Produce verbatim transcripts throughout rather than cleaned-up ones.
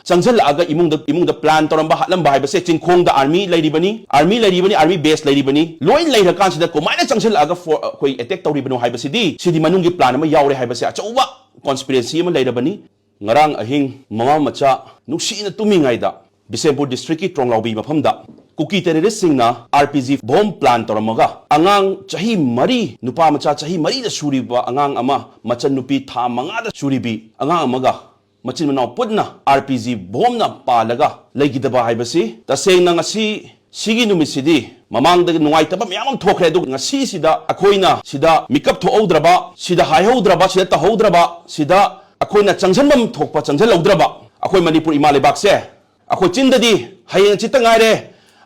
ꯆꯪꯁꯤꯜꯂꯛꯑꯒ ꯏꯃꯨꯡꯗ, ꯏꯃꯨꯡꯗ plan ꯇꯧꯔꯝꯕ, ꯍꯥꯠꯂꯝꯕ ꯍꯥꯏꯕꯁꯦ, ꯆꯤꯡꯈꯣꯡꯗ army ꯂꯩꯔꯤꯕꯅꯤ, army ꯂꯩꯔꯤꯕꯅꯤ, army base ꯂꯩꯔꯤꯕꯅꯤ, ꯂꯣꯏ ꯂꯩꯔꯀꯥꯟꯁꯤꯗ ꯀꯃꯥꯏꯅ ꯆꯪꯁꯤꯜꯂꯛꯑꯒ for-, ꯑꯩꯈꯣꯏ attack ꯇꯧꯔꯤꯕꯅꯣ ꯍꯥꯏꯕꯁꯤꯗꯤ, ꯁꯤꯗꯤ ꯃꯅꯨꯡꯒꯤ plan ꯑꯃ ꯌꯥꯎꯔꯦ ꯍꯥꯏꯕꯁꯦ ꯑꯆꯧꯕ conspiracy ꯑꯃ ꯂꯩꯔꯕꯅꯤ꯫ ꯉꯔꯥꯡ ꯑꯍꯤꯡ ꯃꯃꯥ ꯃꯆꯥ ꯅꯨꯡꯁꯤꯅ ꯇꯨꯝꯃꯤꯉꯩꯗ ꯕꯤꯁꯦꯝꯄꯨꯔ district ꯀꯤ ꯇ꯭ꯔꯣꯡꯂꯥꯎꯕꯤ ꯃꯐꯝꯗ ꯀꯨꯀꯤ terrorist ꯁꯤꯡꯅ R P G bomb plan ꯇꯧꯔꯝꯃꯒ, ꯑꯉꯥꯡ ꯆꯍꯤ ꯃꯔꯤ, ꯅꯨꯄꯥ ꯃꯆꯥ ꯆꯍꯤ ꯃꯔꯤꯗ ꯁꯨꯔꯤꯕ ꯑꯉꯥꯡ ꯑꯃ, ꯃꯆꯟꯅꯨꯄꯤ ꯊꯥ ꯃꯉꯥꯗ ꯁꯨꯔꯤꯕꯤ ꯑꯉꯥꯡ ꯑꯃꯒ, ꯃꯆꯤꯟ ꯃꯅꯥꯎ ꯄꯨꯟꯅ R P G bomb ꯅ ꯄꯥꯜꯂꯒ ꯂꯩꯈꯤꯗꯕ ꯍꯥꯏꯕꯁꯤ, ꯇꯁꯦꯡꯅ ꯉꯁꯤ ꯁꯤꯒꯤ ꯅꯨꯃꯤꯠꯁꯤꯗꯤ ꯃꯃꯥꯡꯗ ꯅꯨꯡꯉꯥꯏꯇꯕ ꯃꯌꯥꯝ ꯑꯃ ꯊꯣꯛꯈ꯭ꯔꯦ, ꯑꯗꯨꯒ ꯉꯁꯤꯁꯤꯗ ꯑꯩꯈꯣꯏꯅ ꯁꯤꯗ ꯃꯤꯀꯞ ꯊꯣꯛꯍꯧꯗ꯭ꯔꯕ, ꯁꯤꯗ ꯍꯥꯏꯍꯧꯗ꯭ꯔꯕ, ꯁꯤꯗ ꯇꯧꯍꯧꯗ꯭ꯔꯕ, ꯁꯤꯗ ꯑꯩꯈꯣꯏꯅ ꯆꯪꯁꯤꯟꯐꯝ ꯊꯣꯛꯄ ꯆꯪꯁꯤꯜꯍꯧꯗ꯭ꯔꯕ, ꯑꯩꯈꯣꯏ ꯃꯅꯤꯄꯨꯔ ꯏꯃꯥ ꯂꯩꯕꯥꯛꯁꯦ ꯑꯩꯈꯣꯏ ꯆꯤꯟꯗꯗꯤ ꯍꯌꯦꯡ ꯍꯪꯆꯤꯠꯇ ꯉꯥꯏꯔꯦ,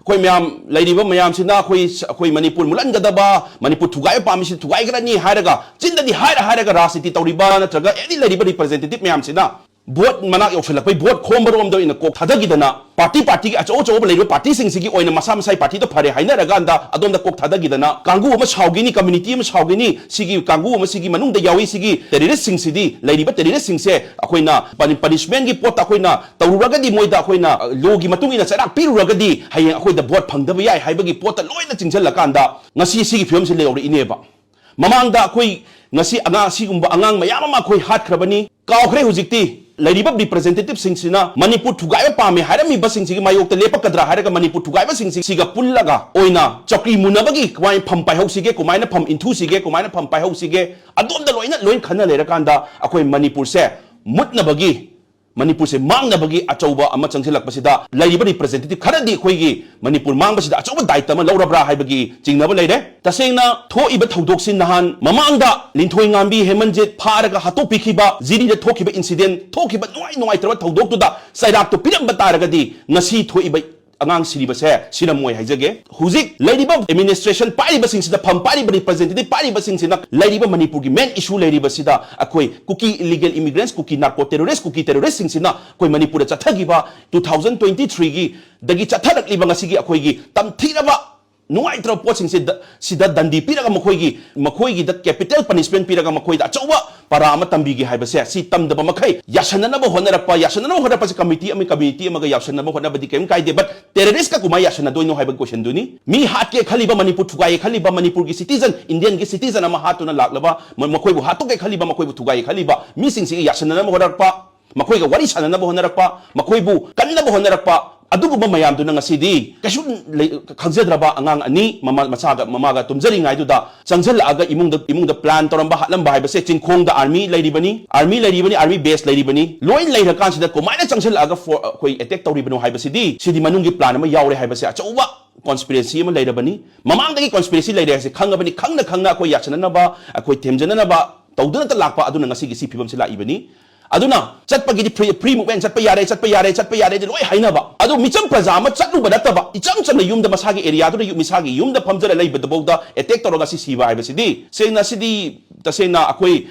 ꯑꯩꯈꯣꯏ ꯃꯌꯥꯝ ꯂꯩꯔꯤꯕ ꯃꯌꯥꯝꯁꯤꯅ ꯑꯩꯈꯣꯏ, ꯑꯩꯈꯣꯏ ꯃꯅꯤꯄꯨꯔ ꯃꯨꯠꯍꯟꯒꯗꯕ, ꯃꯅꯤꯄꯨꯔ ꯊꯨꯒꯥꯏꯕ ꯄꯥꯝꯃꯤꯁꯤ ꯊꯨꯒꯥꯏꯈ꯭ꯔꯅꯤ ꯍꯥꯏꯔꯒ, ꯆꯤꯟꯗꯗꯤ ꯍꯥꯏꯔ ꯍꯥꯏꯔꯒ ꯔꯥꯖꯅꯤꯇꯤ ꯇꯧꯔꯤꯕ ꯅꯠꯇ꯭ꯔꯒ any ꯂꯩꯔꯤꯕ representative ꯃꯌꯥꯝꯁꯤꯅ vote ꯃꯅꯥꯛ ꯌꯧꯁꯜꯂꯛꯄꯩ, vote ꯈꯣꯝꯕꯔꯣꯝꯗ ꯑꯣꯏꯅ ꯀꯣꯛ ꯊꯥꯗꯈꯤꯗꯅ, party party ꯒꯤ ꯑꯆꯧ ꯑꯆꯧꯕ ꯂꯩꯔꯤꯕ party ꯁꯤꯡꯁꯤꯒꯤ ꯑꯣꯏꯅ ꯃꯁꯥ ꯃꯁꯥꯒꯤ party ꯗ ꯐꯔꯦ ꯍꯥꯏꯅꯔꯀꯥꯟꯗ ꯑꯗꯣꯝꯗ ꯀꯣꯛ ꯊꯥꯗꯈꯤꯗꯅ, ꯀꯥꯡꯕꯨ ꯑꯃ ꯁꯥꯎꯈꯤꯅꯤ, community ꯑꯃ ꯁꯥꯎꯈꯤꯅꯤ, ꯁꯤꯒꯤ ꯀꯥꯡꯕꯨ ꯑꯃ ꯁꯤꯒꯤ ꯃꯅꯨꯡꯗ ꯌꯥꯎꯏ, ꯁꯤꯒꯤ terrorist ꯁꯤꯡꯁꯤꯗꯤ, ꯂꯩꯔꯤꯕ terrorist ꯁꯤꯡꯁꯦ ꯑꯩꯈꯣꯏꯅ ꯄꯅꯤ-, punishment ꯒꯤ ꯄꯣꯠꯇ ꯑꯩꯈꯣꯏꯅ ꯇꯧꯔꯨꯔꯒꯗꯤ, ꯃꯣꯏꯗ ꯑꯩꯈꯣꯏꯅ, ꯑ, law ꯒꯤ ꯃꯇꯨꯡ ꯏꯟꯅ ꯆꯩꯔꯥꯛ ꯄꯤꯔꯨꯔꯒꯗꯤ ꯍꯌꯦꯡ ꯑꯩꯈꯣꯏꯗ vote ꯐꯪꯗꯕ ꯌꯥꯏ ꯍꯥꯏꯕꯒꯤ ꯄꯣꯠꯇ ꯂꯣꯏꯅ ꯆꯤꯡꯁꯤꯜꯂꯀꯥꯟꯗ ꯉꯁꯤ ꯁꯤꯒꯤ ꯐꯤꯕꯝꯁꯤ ꯂꯩꯍꯧꯔꯛꯏꯅꯦꯕ꯫ ꯃꯃꯥꯡꯗ ꯑꯩꯈꯣꯏ ꯉꯁꯤ ꯑꯉꯥꯡ, ꯁꯤꯒꯨꯝꯕ ꯑꯉꯥꯡ ꯃꯌꯥꯝ ꯑꯃ ꯑꯩꯈꯣꯏ ꯍꯥꯠꯈ꯭ꯔꯕꯅꯤ, ꯀꯥꯎꯈ꯭ꯔꯦ꯫ ꯍꯧꯖꯤꯛꯇꯤ ꯂꯩꯔꯤꯕ representative ꯁꯤꯡꯁꯤꯅ ꯃꯅꯤꯄꯨꯔ ꯊꯨꯒꯥꯏꯕ ꯄꯥꯝꯃꯦ ꯍꯥꯏꯔꯝꯃꯤꯕꯁꯤꯡꯁꯤꯒꯤ ꯃꯥꯌꯣꯛꯇ ꯂꯦꯞꯄꯛꯀꯗ꯭ꯔꯥ ꯍꯥꯏꯔꯒ, ꯃꯅꯤꯄꯨꯔ ꯊꯨꯒꯥꯏꯕꯁꯤꯡꯁꯤ ꯁꯤꯒ ꯄꯨꯜꯂꯒ ꯑꯣꯏꯅ ꯆꯧꯀ꯭ꯔꯤ ꯃꯨꯟꯅꯕꯒꯤ, ꯀꯃꯥꯏꯅ ꯐꯝ ꯄꯥꯏꯍꯧꯁꯤꯒꯦ, ꯀꯃꯥꯏꯅ ꯐꯝ ꯏꯟꯊꯨꯁꯤꯒꯦ, ꯀꯃꯥꯏꯅ ꯐꯝ ꯄꯥꯏꯍꯧꯁꯤꯒꯦ, ꯑꯗꯣꯝꯗ ꯂꯣꯏꯅ, ꯂꯣꯏ ꯈꯟꯅ ꯂꯩꯔꯀꯥꯟꯗ ꯑꯩꯈꯣꯏ ꯃꯅꯤꯄꯨꯔꯁꯦ ꯃꯨꯠꯅꯕꯒꯤ, ꯃꯅꯤꯄꯨꯔꯁꯦ ꯃꯥꯡꯅꯕꯒꯤ ꯑꯆꯧꯕ ꯑꯃ ꯆꯪꯁꯤꯜꯂꯛꯄꯁꯤꯗ ꯂꯩꯔꯤꯕ representative ꯈꯔꯗꯤ ꯑꯩꯈꯣꯏꯒꯤ ꯃꯅꯤꯄꯨꯔ ꯃꯥꯡꯕꯁꯤꯗ ꯑꯆꯧꯕ ꯗꯥꯏꯇ ꯑꯃ ꯂꯧꯔꯕ꯭ꯔꯥ ꯍꯥꯏꯕꯒꯤ ꯆꯤꯡꯅꯕ ꯂꯩꯔꯦ꯫ ꯇꯁꯦꯡꯅ ꯊꯣꯛꯏꯕ ꯊꯧꯗꯣꯛꯁꯤ, ꯅꯍꯥꯟ ꯃꯃꯥꯡꯗ ꯂꯤꯟꯊꯣꯏ ꯉꯥꯝꯕꯤ ꯍꯦꯃꯟꯖꯤꯠ ꯐꯥꯔꯒ ꯍꯥꯠꯇꯣꯛꯄꯤꯈꯤꯕ, ꯖꯤꯔꯤꯗ ꯊꯣꯛꯈꯤꯕ incident, ꯊꯣꯛꯈꯤꯕ ꯅꯨꯡꯉꯥꯏ ꯅꯨꯡꯉꯥꯏꯇ꯭ꯔꯕ ꯊꯧꯗꯣꯛꯇꯨꯗ ꯆꯩꯔꯥꯛꯇꯣ ꯄꯤꯔꯝꯕ ꯇꯥꯔꯒꯗꯤ ꯉꯁꯤ ꯊꯣꯛꯏꯕ ꯑꯉꯥꯡ ꯁꯤꯔꯤꯕꯁꯦ ꯁꯤꯔꯝꯃꯣꯏ ꯍꯥꯏꯖꯒꯦ꯫ ꯍꯧꯖꯤꯛ ꯂꯩꯔꯤꯕ administration ꯄꯥꯏꯔꯤꯕꯁꯤꯡꯁꯤꯗ, ꯐꯝ ꯄꯥꯏꯔꯤꯕ representative ꯄꯥꯏꯔꯤꯕꯁꯤꯡꯁꯤꯅ ꯂꯩꯔꯤꯕ ꯃꯅꯤꯄꯨꯔꯒꯤ main issue ꯂꯩꯔꯤꯕꯁꯤꯗ, ꯑꯩꯈꯣꯏ ꯀꯨꯀꯤ illegal immigrants, ꯀꯨꯀꯤ narco terrorist, ꯀꯨꯀꯤ terrorist ꯁꯤꯡꯁꯤꯅ ꯑꯩꯈꯣꯏ ꯃꯅꯤꯄꯨꯔꯗ ꯆꯠꯊꯈꯤꯕ two thousand twenty three ꯒꯤ ꯗꯒꯤ ꯆꯠꯊꯔꯛꯂꯤꯕ ꯉꯁꯤꯒꯤ ꯑꯩꯈꯣꯏꯒꯤ ꯇꯝꯊꯤꯔꯕ ꯅꯨꯡꯉꯥꯏꯇ꯭ꯔꯕ ꯄꯣꯠꯁꯤꯡꯁꯦ ꯗ-, ꯁꯤꯗ ꯗꯟꯗꯤ ꯄꯤꯔꯒ ꯃꯈꯣꯏꯒꯤ, ꯃꯈꯣꯏꯒꯤꯗ capital punishment ꯄꯤꯔꯒ ꯃꯈꯣꯏꯗ ꯑꯆꯧꯕ ꯄꯔꯥ ꯑꯃ ꯇꯝꯕꯤꯒꯦ ꯍꯥꯏꯕꯁꯦ, ꯁꯤ ꯇꯝꯗꯕ ꯃꯈꯩ ꯌꯥꯁꯟꯅꯅꯕ ꯍꯣꯠꯅꯔꯛꯄ, ꯌꯥꯁꯟꯅꯅꯕ ꯍꯣꯠꯅꯔꯛꯄꯁꯦ committee ꯑꯃ, committee ꯑꯃꯒ ꯌꯥꯁꯟꯅꯕ ꯍꯣꯠꯅꯕꯗꯤ ꯀꯩꯝ ꯀꯥꯏꯗꯦ, but terrorist ꯀ ꯀꯃꯥꯏꯅ ꯌꯥꯁꯟꯅꯗꯣꯏꯅꯣ ꯍꯥꯏꯕ question ꯗꯨꯅꯤ꯫ ꯃꯤ ꯍꯥꯠꯀꯦ ꯈꯜꯂꯤꯕ, ꯃꯅꯤꯄꯨꯔ ꯊꯨꯒꯥꯏꯒꯦ ꯈꯜꯂꯤꯕ, ꯃꯅꯤꯄꯨꯔꯒꯤ citizen, Indian ꯒꯤ citizen ꯑꯃ ꯍꯥꯠꯇꯨꯅ ꯂꯥꯛꯂꯕ, ꯃ-, ꯃꯈꯣꯏꯕꯨ ꯍꯥꯠꯇꯣꯛꯀꯦ ꯈꯜꯂꯤꯕ, ꯃꯈꯣꯏꯕꯨ ꯊꯨꯒꯥꯏꯒꯦ ꯈꯜꯂꯤꯕ ꯃꯤꯁꯤꯡꯁꯤꯒ ꯌꯥꯁꯟꯅꯅꯕ ꯍꯣꯠꯅꯔꯛꯄ, ꯃꯈꯣꯏꯒ ꯋꯥꯔꯤ ꯁꯥꯟꯅꯅꯕ ꯍꯣꯠꯅꯔꯛꯄ, ꯃꯈꯣꯏꯕꯨ ꯀꯟꯅꯕ ꯍꯣꯠꯅꯔꯛꯄ, ꯑꯗꯨꯒꯨꯝꯕ ꯃꯌꯥꯝꯗꯨꯅ ꯉꯁꯤꯗꯤ ꯀꯩꯁꯨ ꯂꯩ-, ꯈꯪꯖꯗ꯭ꯔꯕ ꯑꯉꯥꯡ ꯑꯅꯤ ꯃꯃꯥ, ꯃꯆꯥꯒ, ꯃꯃꯥꯒ ꯇꯨꯝꯖꯔꯤꯉꯩꯗꯨꯗ ꯆꯪꯁꯤꯜꯂꯛꯑꯒ ꯏꯃꯨꯡꯗ, ꯏꯃꯨꯡꯗ plan ꯇꯧꯔꯝꯕ, ꯍꯥꯠꯂꯝꯕ ꯍꯥꯏꯕꯁꯦ, ꯆꯤꯡꯈꯣꯡꯗ army ꯂꯩꯔꯤꯕꯅꯤ, army ꯂꯩꯔꯤꯕꯅꯤ, army base ꯂꯩꯔꯤꯕꯅꯤ, ꯂꯣꯏ ꯂꯩꯔꯀꯥꯟꯁꯤꯗ ꯀꯃꯥꯏꯅ ꯆꯪꯁꯤꯜꯂꯛꯑꯒ for-, ꯑꯩꯈꯣꯏ attack ꯇꯧꯔꯤꯕꯅꯣ ꯍꯥꯏꯕꯁꯤꯗꯤ, ꯁꯤꯗꯤ ꯃꯅꯨꯡꯒꯤ plan ꯑꯃ ꯌꯥꯎꯔꯦ ꯍꯥꯏꯕꯁꯦ ꯑꯆꯧꯕ conspiracy ꯑꯃ ꯂꯩꯔꯕꯅꯤ꯫ ꯃꯃꯥꯡꯗꯒꯤ conspiracy ꯂꯩꯔꯦ ꯍꯥꯏꯁꯦ ꯈꯪꯉꯕꯅꯤ, ꯈꯪꯅ ꯈꯪꯅ ꯑꯩꯈꯣꯏ ꯌꯥꯁꯟꯅꯅꯕ, ꯑꯩꯈꯣꯏ ꯊꯦꯝꯖꯅꯅꯕ ꯇꯧꯗꯨꯅꯇ ꯂꯥꯛꯄ ꯑꯗꯨꯅ ꯉꯁꯤꯒꯤ ꯁꯤ ꯐꯤꯕꯝꯁꯤ ꯂꯥꯛꯏꯕꯅꯤ꯫ ꯑꯗꯨꯅ ꯆꯠꯄꯒꯤꯗꯤ free, free movement, ꯆꯠꯄ ꯌꯥꯔꯦ, ꯆꯠꯄ ꯌꯥꯔꯦ, ꯆꯠꯄ ꯌꯥꯔꯦꯗꯤ ꯂꯣꯏ ꯍꯥꯏꯅꯕ꯫ ꯑꯗꯨ ꯃꯤꯆꯝ ꯄ꯭ꯔꯖꯥ ꯑꯃ ꯆꯠꯂꯨꯕ ꯅꯠꯇꯕ, ꯏꯆꯝ ꯆꯝꯅ ꯌꯨꯝꯗ ꯃꯁꯥꯒꯤ area ꯗꯨꯗ ꯌꯨ-, ꯃꯁꯥꯒꯤ ꯌꯨꯝꯗ ꯐꯝꯖꯔ ꯂꯩꯕꯗꯐꯥꯎꯗ attack ꯇꯧꯔꯒ ꯁꯤ ꯁꯤꯕ ꯍꯥꯏꯕꯁꯤꯗꯤ, ꯁꯦꯡꯅ ꯁꯤꯗꯤ ꯇꯁꯦꯡꯅ ꯑꯩꯈꯣꯏ,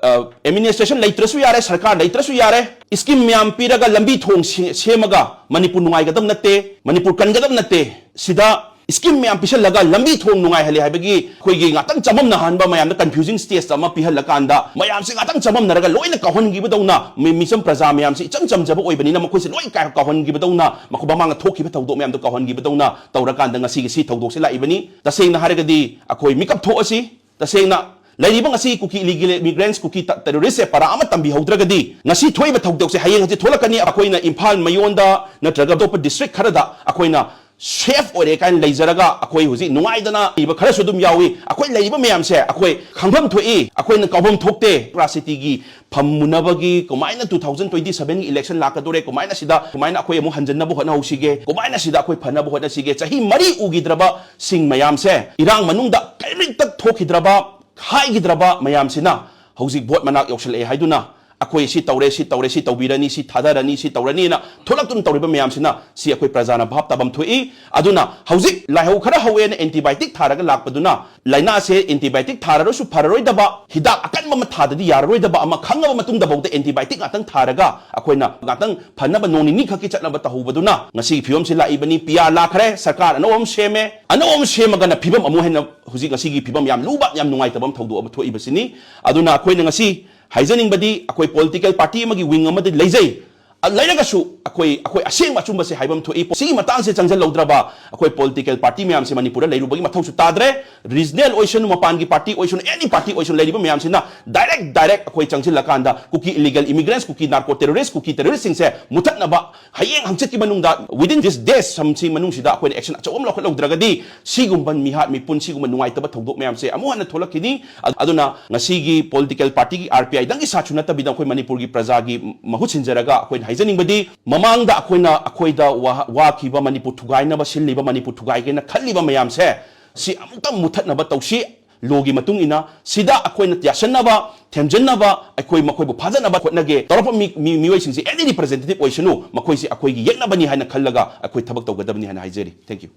ꯑ, administration ꯂꯩꯇ꯭ꯔꯁꯨ ꯌꯥꯔꯦ, ꯁꯔꯀꯥꯔ ꯂꯩꯇ꯭ꯔꯁꯨ ꯌꯥꯔꯦ, scheme ꯃꯌꯥꯝ ꯄꯤꯔꯒ ꯂꯝꯕꯤ ꯊꯣꯡ ꯁꯦ-, ꯁꯦꯝꯃꯒ ꯃꯅꯤꯄꯨꯔ ꯅꯨꯡꯉꯥꯏꯒꯗꯕ ꯅꯠꯇꯦ, ꯃꯅꯤꯄꯨꯔ ꯀꯟꯒꯗꯕ ꯅꯠꯇꯦ꯫ ꯁꯤꯗ scheme ꯃꯌꯥꯝ ꯄꯤꯁꯜꯂꯒ ꯂꯝꯕꯤ ꯊꯣꯡ ꯅꯨꯡꯉꯥꯏꯍꯜꯂꯦ ꯍꯥꯏꯕꯒꯤ ꯑꯩꯈꯣꯏꯒꯤ ꯉꯥꯛꯇꯪ ꯆꯃꯝꯅꯍꯟꯕ ꯃꯌꯥꯝꯗ confusing stage ꯑꯃ ꯄꯤꯍꯜꯂꯀꯥꯟꯗ ꯃꯌꯥꯝꯁꯦ ꯉꯥꯛꯇꯪ ꯆꯃꯝꯅꯔꯒ ꯂꯣꯏꯅ ꯀꯥꯎꯍꯟꯈꯤꯕꯗꯧꯅ, ꯃꯤ-, ꯃꯤꯆꯝ ꯄ꯭ꯔꯖꯥ ꯃꯌꯥꯝꯁꯦ ꯏꯆꯝ ꯆꯝꯖꯕ ꯑꯣꯏꯕꯅꯤꯅ ꯃꯈꯣꯏꯁꯦ ꯂꯣꯏ ꯀꯥ-, ꯀꯥꯎꯍꯟꯈꯤꯕꯗꯧꯅ, ꯃꯈꯣꯏ ꯃꯃꯥꯡꯗ ꯊꯣꯛꯈꯤꯕ ꯊꯧꯗꯣꯛ ꯃꯌꯥꯝꯗꯣ ꯀꯥꯎꯍꯟꯈꯤꯕꯗꯧꯅ ꯇꯧꯔꯀꯥꯟꯗ ꯉꯁꯤꯒꯤ ꯁꯤ ꯊꯧꯗꯣꯛꯁꯦ ꯂꯥꯛꯏꯕꯅꯤ꯫ ꯇꯁꯦꯡꯅ ꯍꯥꯏꯔꯒꯗꯤ ꯑꯩꯈꯣꯏ ꯃꯤꯀꯞ ꯊꯣꯛꯑꯁꯤ꯫ ꯇꯁꯦꯡꯅ ꯂꯩꯔꯤꯕ ꯉꯁꯤ ꯀꯨꯀꯤ illegal immigrants, ꯀꯨꯀꯤ ꯇ-, terrorist ꯁꯦ ꯄꯔꯥ ꯑꯃ ꯇꯝꯕꯤꯍꯧꯗ꯭ꯔꯒꯗꯤ ꯉꯁꯤ ꯊꯣꯛꯏꯕ ꯊꯧꯗꯣꯛꯁꯦ ꯍꯌꯦꯡ ꯍꯪꯆꯤꯠ ꯊꯣꯛꯂꯛꯀꯅꯤ꯫ ꯑꯩꯈꯣꯏꯅ ꯏꯝꯐꯥꯜ ꯃꯌꯣꯟꯗ ꯅꯠꯇ꯭ꯔꯒ ꯑꯇꯣꯞꯄ district ꯈꯔꯗ ꯑꯩꯈꯣꯏꯅ safe ꯑꯣꯏꯔꯦ ꯀꯥꯏꯅ ꯂꯩꯖꯔꯒ ꯑꯩꯈꯣꯏ ꯍꯧꯖꯤꯛ ꯅꯨꯡꯉꯥꯏꯗꯅ ꯂꯩꯕ ꯈꯔꯁꯨ ꯑꯗꯨꯝ ꯌꯥꯎꯏ꯫ ꯑꯩꯈꯣꯏ ꯂꯩꯔꯤꯕ ꯃꯌꯥꯝꯁꯦ ꯑꯩꯈꯣꯏ ꯈꯪꯐꯝ ꯊꯣꯛꯏ, ꯑꯩꯈꯣꯏꯅ ꯀꯥꯎꯐꯝ ꯊꯣꯛꯇꯦ꯫ City ꯒꯤ ꯐꯝꯃꯨꯅꯕꯒꯤ ꯀꯃꯥꯏꯅ two thousand twenty seven ꯒꯤ election ꯂꯥꯛꯀꯗꯣꯔꯦ, ꯀꯃꯥꯏꯅ ꯁꯤꯗ, ꯀꯃꯥꯏꯅ ꯑꯩꯈꯣꯏ ꯑꯃꯨꯛ ꯍꯟꯖꯟꯅꯕ ꯍꯣꯠꯅꯍꯧꯁꯤꯒꯦ, ꯀꯃꯥꯏꯅ ꯁꯤꯗ ꯑꯩꯈꯣꯏ ꯐꯅꯕ ꯍꯣꯠꯅꯁꯤꯒꯦ, ꯆꯍꯤ ꯃꯔꯤ ꯎꯈꯤꯗ꯭ꯔꯕꯁꯤꯡ ꯃꯌꯥꯝꯁꯦ, ꯏꯔꯥꯡ ꯃꯅꯨꯡꯗ ꯀꯔꯤꯝꯇ ꯊꯣꯛꯈꯤꯗ꯭ꯔꯕ, ꯍꯥꯏꯈꯤꯗ꯭ꯔꯕ ꯃꯌꯥꯝꯁꯤꯅ ꯍꯧꯖꯤꯛ vote ꯃꯅꯥꯛ ꯌꯧꯁꯜꯂꯛꯑꯦ ꯍꯥꯏꯗꯨꯅ ꯑꯩꯈꯣꯏ ꯁꯤ ꯇꯧꯔꯦ, ꯁꯤ ꯇꯧꯔꯦ, ꯁꯤ ꯇꯧꯕꯤꯔꯅꯤ, ꯁꯤ ꯊꯥꯗꯔꯅꯤ, ꯁꯤ ꯇꯧꯔꯅꯤꯅ ꯊꯣꯛꯂꯛꯇꯨꯅ ꯇꯧꯔꯤꯕ ꯃꯌꯥꯝꯁꯤꯅ ꯁꯤ ꯑꯩꯈꯣꯏ ꯄ꯭ꯔꯖꯥꯅ ꯚꯥꯞ ꯇꯥꯐꯝ ꯊꯣꯛꯏ꯫ ꯑꯗꯨꯅ ꯍꯧꯖꯤꯛ ꯂꯥꯏꯍꯧ ꯈꯔ ꯍꯧꯋꯦꯅ antibiotic ꯊꯥꯔꯒ ꯂꯥꯛꯄꯗꯨꯅ ꯂꯥꯏꯅꯥꯁꯦ antibiotic ꯊꯥꯔꯔꯁꯨ ꯐꯔꯔꯣꯏꯗꯕ, ꯍꯤꯗꯥꯛ ꯑꯀꯟꯕ ꯑꯃ ꯊꯥꯗꯗꯤ ꯌꯥꯔꯔꯣꯏꯗꯕ ꯑꯃ ꯈꯪꯉꯕ ꯃꯇꯨꯡꯗꯐꯥꯎꯗ antibiotic ꯉꯥꯛꯇꯪ ꯊꯥꯔꯒ ꯑꯩꯈꯣꯏꯅ ꯉꯥꯛꯇꯪ ꯐꯅꯕ ꯅꯣꯡ ꯅꯤꯅꯤ ꯈꯛꯀꯤ ꯆꯠꯅꯕ ꯇꯧꯍꯧꯕꯗꯨꯅ ꯉꯁꯤꯒꯤ ꯐꯤꯕꯝꯁꯤ ꯂꯥꯛꯏꯕꯅꯤ꯫ ꯄꯤ ꯑꯥꯔ ꯂꯥꯛꯈ꯭ꯔꯦ, ꯁꯔꯀꯥꯔ ꯑꯅꯧꯕ ꯑꯃ ꯁꯦꯝꯃꯦ, ꯑꯅꯧꯕ ꯑꯃ ꯁꯦꯝꯃꯒꯅ ꯐꯤꯕꯝ ꯑꯃꯨꯛ ꯍꯦꯟꯅ ꯍꯧꯖꯤꯛ ꯉꯁꯤꯒꯤ ꯐꯤꯕꯝ ꯌꯥꯝ ꯂꯨꯕ, ꯌꯥꯝ ꯅꯨꯡꯉꯥꯏꯇꯕ ꯑꯃ ꯊꯧꯗꯣꯛ ꯑꯃ ꯊꯣꯛꯏꯕꯁꯤꯅꯤ꯫ ꯑꯗꯨꯅ ꯑꯩꯈꯣꯏꯅ ꯉꯁꯤ ꯍꯥꯏꯖꯅꯤꯡꯕꯗꯤ ꯑꯩꯈꯣꯏ political party ꯑꯃꯒꯤ wing ꯑꯃꯗꯤ ꯂꯩꯖꯩ꯫ ꯑ, ꯂꯩꯔꯒꯁꯨ ꯑꯩꯈꯣꯏ, ꯑꯩꯈꯣꯏ ꯑꯁꯦꯡꯕ ꯑꯆꯨꯝꯕꯁꯦ ꯍꯥꯏꯐꯝ ꯊꯣꯛꯏ꯫ ꯁꯤꯒꯤ ꯃꯇꯥꯡꯁꯦ ꯆꯪꯁꯤꯜꯍꯧꯗ꯭ꯔꯕ ꯑꯩꯈꯣꯏ political party ꯃꯌꯥꯝꯁꯦ ꯃꯅꯤꯄꯨꯔꯗ ꯂꯩꯔꯨꯕꯒꯤ ꯃꯊꯧꯁꯨ ꯇꯥꯗ꯭ꯔꯦ꯫ Regional ꯑꯣꯏꯁꯅꯨ, ꯃꯄꯥꯟꯒꯤ party ꯑꯣꯏꯁꯅꯨ, any party ꯑꯣꯏꯁꯅꯨ, ꯂꯩꯔꯤꯕ ꯃꯌꯥꯝꯁꯤꯅ direct, direct ꯑꯩꯈꯣꯏ ꯆꯪꯁꯤꯜꯂꯀꯥꯟꯗ ꯀꯨꯀꯤ illegal immigrants, ꯀꯨꯀꯤ narco terrorist, ꯀꯨꯀꯤ terroristꯁꯤꯡꯁꯦ ꯃꯨꯊꯠꯅꯕ ꯍꯌꯦꯡ ꯍꯪꯆꯤꯠꯀꯤ ꯃꯅꯨꯡꯗ, within this days ꯁꯝꯁꯤ ꯃꯅꯨꯡꯁꯤꯗ ꯑꯩꯈꯣꯏꯅ action ꯑꯆꯧꯕ ꯑꯃ ꯂꯧꯈꯠꯍꯧꯗ꯭ꯔꯒꯗꯤ ꯁꯤꯒꯨꯝꯕ ꯃꯤꯍꯥꯠ ꯃꯤꯄꯨꯟ, ꯁꯤꯒꯨꯝꯕ ꯅꯨꯡꯉꯥꯏꯇꯕ ꯊꯧꯗꯣꯛ ꯃꯌꯥꯝꯁꯦ ꯑꯃꯨꯛ ꯍꯟꯅ ꯊꯣꯛꯂꯛꯈꯤꯅꯤ꯫ ꯑ-, ꯑꯗꯨꯅ ꯉꯁꯤꯒꯤ political partyꯒꯤ, R P I ꯗꯪꯒꯤ ꯁꯥꯠꯁꯨ ꯅꯠꯇꯕꯤꯗ ꯑꯩꯈꯣꯏ ꯃꯅꯤꯄꯨꯔꯒꯤ ꯄ꯭ꯔꯖꯥꯒꯤ ꯃꯍꯨꯠ ꯁꯤꯟꯖꯔꯒ ꯑꯩꯈꯣꯏꯅ ꯍꯥꯏꯖꯅꯤꯡꯕꯗꯤ, ꯃꯃꯥꯡꯗ ꯑꯩꯈꯣꯏꯅ, ꯑꯩꯈꯣꯏꯗ ꯋꯥ-, ꯋꯥꯈꯤꯕ, ꯃꯅꯤꯄꯨꯔ ꯊꯨꯒꯥꯏꯅꯕ ꯁꯤꯜꯂꯤꯕ, ꯃꯅꯤꯄꯨꯔ ꯊꯨꯒꯥꯏꯒꯦꯅ ꯈꯜꯂꯤꯕ ꯃꯌꯥꯝꯁꯦ ꯁꯤ ꯑꯃꯨꯛꯇꯪ ꯃꯨꯊꯠꯅꯕ ꯇꯧꯁꯤ꯫ Lawꯒꯤ ꯃꯇꯨꯡ ꯏꯟꯅ ꯁꯤꯗ ꯑꯩꯈꯣꯏꯅ ꯌꯥꯁꯟꯅꯕ, ꯊꯦꯝꯖꯤꯟꯅꯕ, ꯑꯩꯈꯣꯏ ꯃꯈꯣꯏꯕꯨ ꯐꯥꯖꯅꯕ ꯍꯣꯠꯅꯒꯦ꯫ ꯇꯧꯔꯛꯄ ꯃꯤ-, ꯃꯤ-, ꯃꯤꯑꯣꯏꯁꯤꯡꯁꯦ any representative ꯑꯣꯏꯁꯅꯨ, ꯃꯈꯣꯏꯁꯦ ꯑꯩꯈꯣꯏꯒꯤ ꯌꯦꯛꯅꯕꯅꯤ ꯍꯥꯏꯅ ꯈꯜꯂꯒ ꯑꯩꯈꯣꯏ ꯊꯕꯛ ꯇꯧꯒꯗꯕꯅꯤ ꯍꯥꯏꯅ ꯍꯥꯏꯖꯔꯤ꯫ Thank you꯫